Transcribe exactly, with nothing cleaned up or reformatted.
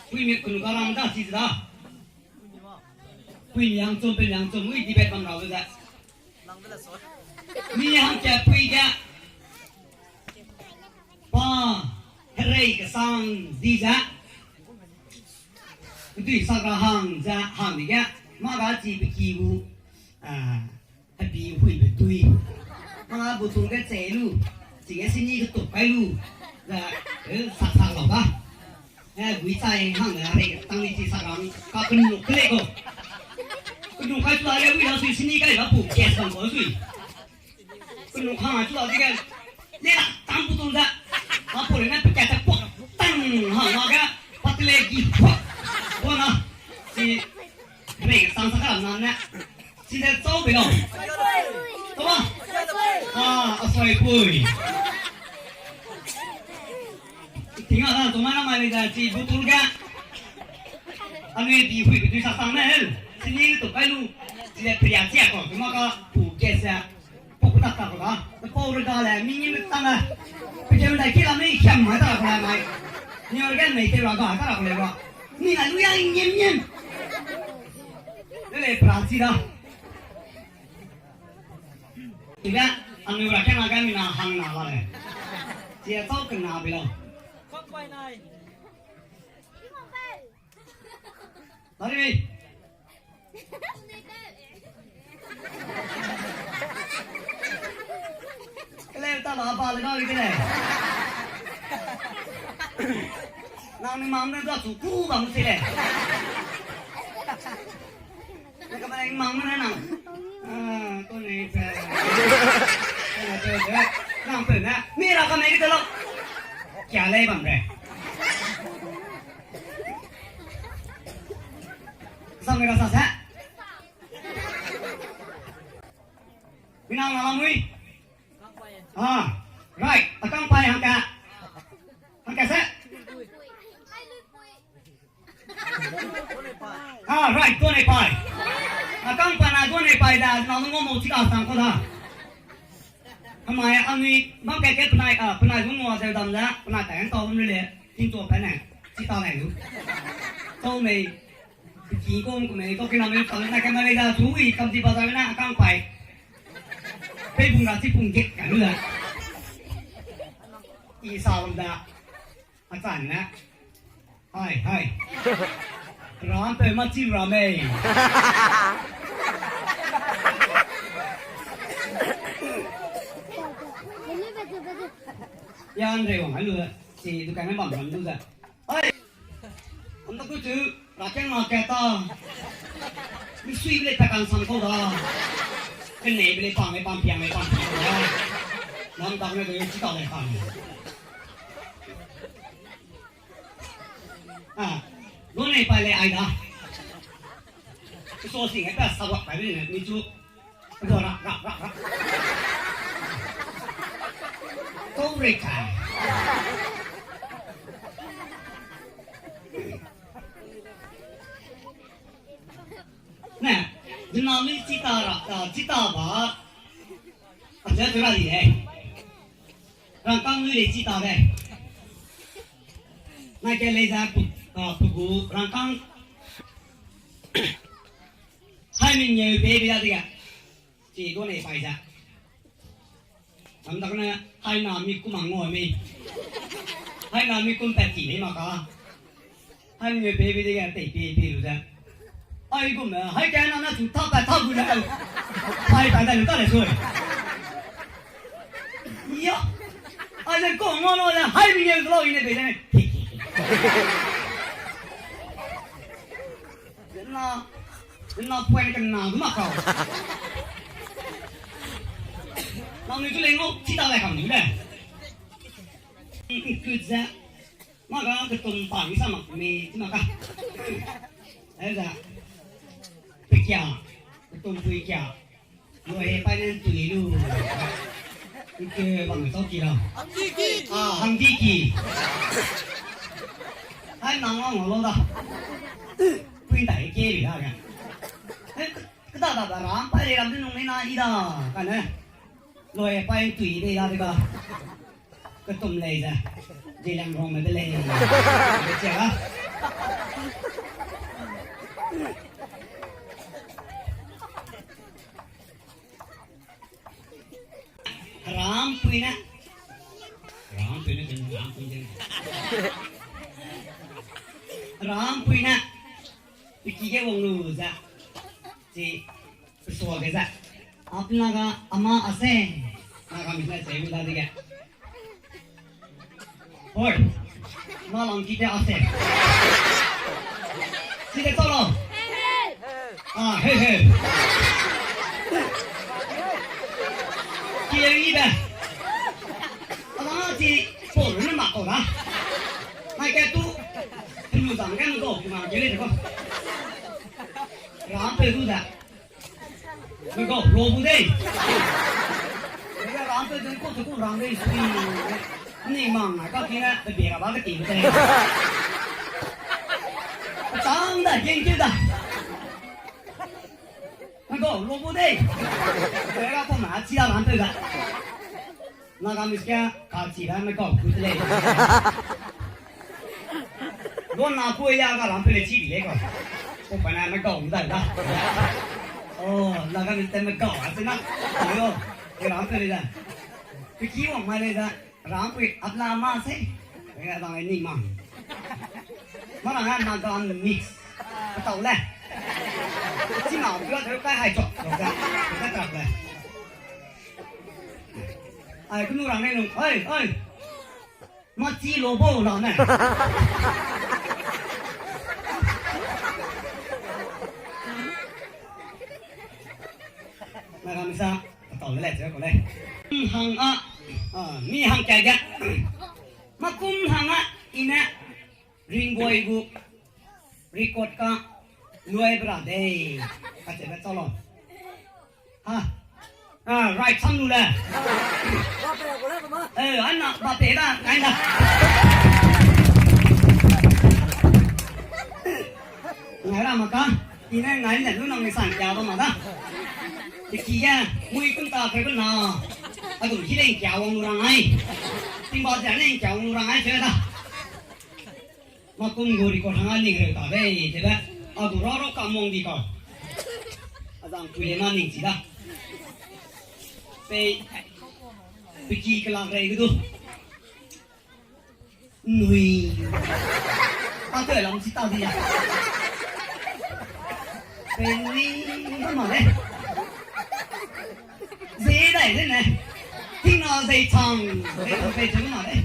Puimi kenu ka rang da chi da. Puimi hangchum, puimi hangchum, ui debate bam rabe ze. Mi hangka pui ge. Pa, herei kesang di ze. Dui sak ra hang ze hang di ge. Mâ ga chi pe ki gu. Ah, Happy huibe dui. Mâ ga bu tung ge chei lu, chige sini ge tuk kai lu, ze, eh, sak sak lau da. Eh, gui chai hang le, are tang ni chi sak rang, ka kenu ke le ko. Kenu kai chu la le, ui la sui sini kai la pu, gas bang ko sui. Kenu hang chu la di ge, le la, tang bu tung ze. Ma pu le ne, pe gas ta pok, tang, hang ma ge, pa te le gi, pok, pok na. Si, re, tang sak rang na ne. Chide chau bei lau. Chau ba? Ah, a soi pui. Ting a da, chuma na mai le da, chi butul ga. Anui di hui ke tui sa sang ne hel. Sini tu kai lu. Chide priya chia ko, chuma ka pu ke sa. Pu ku tak tak ko da. Te pau re da le, mi ni me tang le. Pe jem dai ki la me hiam mai ta ko le mai. Ni or ga me te ra ga ta ko le ba. Ni na lu ya nyem nyem. Le le pra chi da. Ibe, anui ra kena ga mina hang na la le. Chia chau kena bi lau. Lari. Kele ta la ba le ga kele. Nang ni mam ne da chu ku bam si le. Nang ka ba nang mang ne nang. Ah, ko ne pe. Nang pe ne. Mi ra ka me ke lo. Kia le bam re. Sang me ra sa sa. Mina la mui. Ah, right. Akang pai hangka. Hangka se. Ah, right, duanei pai. Akang pa na duanei pai da, na nung mo chi ka sang ko da. Hemai anui bam kai ke penai, ah, penai nung mo ze dam da, penai tai tau bam le, tin to pa ne, chi ta nai lu. Tau mei, ki kom ko mei, to kina mei, tau na ka mei da, chu wi kam ti ba da na, akang pai. Pei bung da, chi bung get ka lu da. I sa bam da. A chan ne. Hai, hai. Ram pe ma chi ram ei. Yan re wang alu. Si du kan bam ram du da. Hai. Am ta ku chu ra keng ma ke ta. Mi sui bile ta kan sam ko da. Kene bile pang le pang piang le pang piang da. Nam tak ne de chi ta le pang. Ah, lo nei pai le ai da. So sing ai ta sa wak pai le ni chu. Lo ra, ra, ra, ra. Ko re kai. Ne, dina mi chi ta ra, ta, chi ta ba. A ja tu ra di le. Rangkâng lui lei chi ta de. Na ke lei za pu, a, pu gu rangkâng. Hai mi nyeu pe bi da de ga. Chi go nei pai za. Am dak ne hai na mi kum ang ngau mi. Hai na mi kum pat ti mi ma ka. Hai mi pe bi de ga tei pe pe lu za. Ai gum ne, hai ka na na chu ta pa ta gu na. Hai pa da lu ta le sui. Yo. Ai le ko ngo no le hai mi ye lo ine be ne. Na, na puen ke na ma ka. Na mi tu le ngo ti ta le kam ni le. Ku za. Ma ga ketum pa mi sa mak mi, ti ma ka. Ai da. Pe kia. Ketum pui kia. Lo he pai nen tui lu. Ike bang me tau ki la. Ah, hang di ki. Ai nang wang lo da. Pui dai ke ri da ga. Ai, ke da da da ram pai le ram nung me na i da. Ka ne. Lo he pai tui de da de ga. Ketum lei ze, Zeliangrongme de lei. Be chia ga. Herampui ne. Herampui ne, herampui ne. Herampui ne. Peki ge wang lu ze. Chi, pesua ge ze. Apna ga ama ase. Naga mi ne se mi da dige. Hoi. Ma lang ki te ase. Chi de tau lau. Ah, he, he. Ki e ni be. Ala chi, po ne ma ko da. Mai ke tu. Lu zang ge lu do, ma ge le ko. Ram pe du da. Mega lo bu dei. Mega ram pe du ko tu ku ram dei sui. Ni mang na ka ki na pe be ra ba ke ti bu dei. Chang da, gen ke da. Mega lo bu dei. Mega ko na chi da ram pe da. Nagamese ka kachi da me kau ku te lei. Don na ku ya ga ram pe le chi di lei kau. Ko pa na me kau da da. Oh, Nagamese te me kau a se na. Yo, ke ram pe le da. Pe ki wang mai le da. Ram pe apna ma se. Ga da ni ma. Ma ra na Nagamese. Tau le. Chi ma ku da kai hai cho. Ka ka le. Ai, kunu rang ne nung. Ai, ai. Ma chi lo bo la ne. Nagamese, tau le le, che ko le. Hang a, ah, mi hang kai ga. Ma kum hang a, i ne. Ringboi gu record ka luai bra dei. Kacheube chau lau. Ah. Ah, right sam lu le. Eh, ana ba pe da, ngai da. Ngai ra ma ka. I ne ngai ne lu nang ni san kia ba ma da. Te ki ya, mui kun ta pe kun na. A dum ki le kia wang lu ra ngai. Ting ba ja le kia wang lu ra ngai che da. Ma kum gu record hang a ning reu ta bei, tebe, a gu ra ra ka mong di ka. A zang pui le ma ning chi da. Pei, peki kelak rei ge du. Nui. A te lam chi ta di ya. Pei nui, nui ma le. Zei dai le ne. Ting na zei chang, zei chang pei chang ma le.